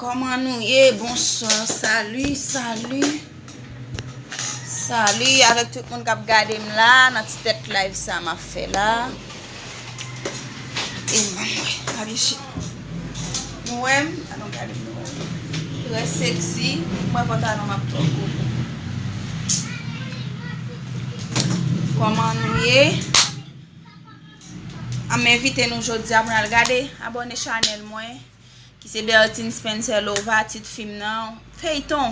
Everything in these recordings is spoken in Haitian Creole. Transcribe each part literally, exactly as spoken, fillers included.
Kòman nou ye? Bonswa, sali, sali. Sali avèk tout moun k ap gade m la nan ti tèt live sa m ap fè la. E mwen, mwen, gade shit. Nou wè m? Anon gade m, nou wè m. Trè seksi. Mwen pantalon m ap twò gwo. Kòman nou ye? M envite nou jodi a pou n al gade, abòne chanèl mwen, ki se Bertine Spencer Lova, tit fim nan, feyton,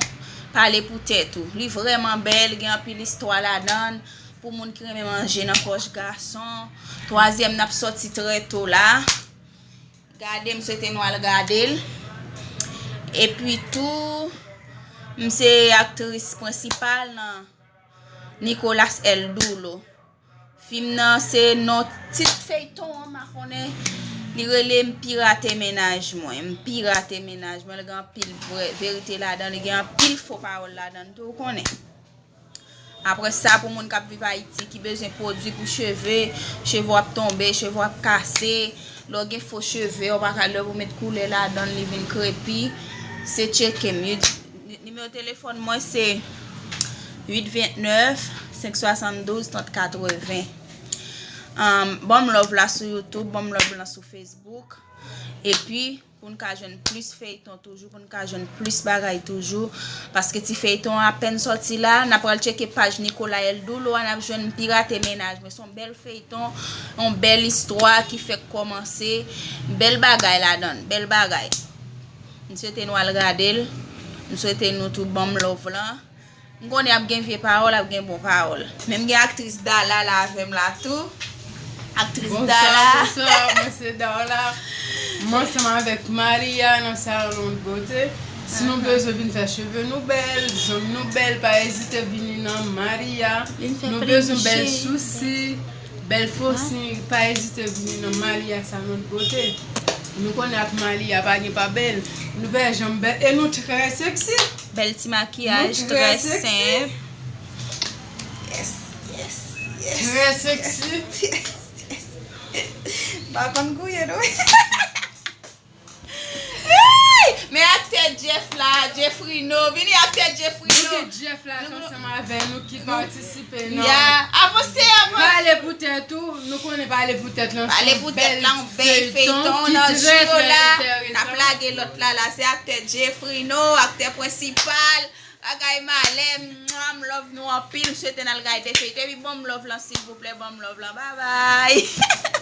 Pale pou tèt ou. Li vrèman bèl, gen anpil istwa ladan l, pou moun ki renmen manje nan pòch gason. Twazyèm n ap sòti trè to la. Gade, m swete nou al gade l. Epi tou, m se aktris prensipal nan Nicolas El Dulo. Fim nan se non tit feyton an, m pa konnen. Li rele M pirate mennaj mwen. M pirate mennaj mwen. Li gen anpil vrè verite ladan, li gen anpil fo pawòl ladan tou, ou konnen. Apre sa, pou moun k ap viv Ayiti, ki bezwen pwodui pou cheve, cheve w ap tonbe, cheve w ap kase, lè w gen fo cheve, w pa ka lè pou met koulè ladan l, li vin krepi, se tcheke m. Ni-, nimewo telefòn mwen se uit vennèf, senk swasanndouz, trant katreven. Um, ban m love la sou YouTube, ban m love la sou Facebook. Epi, pou n ka jwenn plis feyton toujou, pou n ka jwenn plis bagay toujou. Paske ti feyton an apèn sòti la, n ap pral tcheke paj Nicolas El Dulo a, n ap jwenn M pirate mennaj mwen. Se yon bèl feyton, yon bèl istwa ki fèk kòmanse. Bèl bagay ladan l, bèl bagay. M swete nou al gade l. M swete nou tou ban m love lan. M konnen ap gen vye pawòl, ap gen bon pawòl. Men m gen aktris Dala la avè m la tou. Aktris Dala. Bonswa, bonswa, mwen se Dala. Mwen ansanm avèk Maria nan salon de beauté. Si nou bezwen vin fè cheve nou bèl, zong nou bèl, pa ezite vini nan Maria. Nou bezwen bèl sousi, bèl fo si, pa ezite vini nan Maria salon de beauté. Nou konnen ak Maria pa gen pa bèl. Nou pa janm bèl. E nou trè seksi. Bèl ti makiyaj, trè senp. Yes, yes, yes. Trè seksi. Yes, yes. M pa konn gouye, non. Hey! Men aktè Jeff la, Jeffrino. Vini aktè Jeffrino. Nou gen Jeff la ansanm avè nou ki patisipe nan. Ya, avanse, avanse. Pale pou tèt ou, nou konnen pale pou tèt lan. Pale pou tèt la, yon bèl feyton nan jou yo la. N ap lage lòt la, la. Se aktè Jeffrino, aktè prensipal. Bagay malè, mwa, m love nou anpil. M swete n al gade feyton. Epi ban m love lan, silvouplè, ban m love lan. Babay.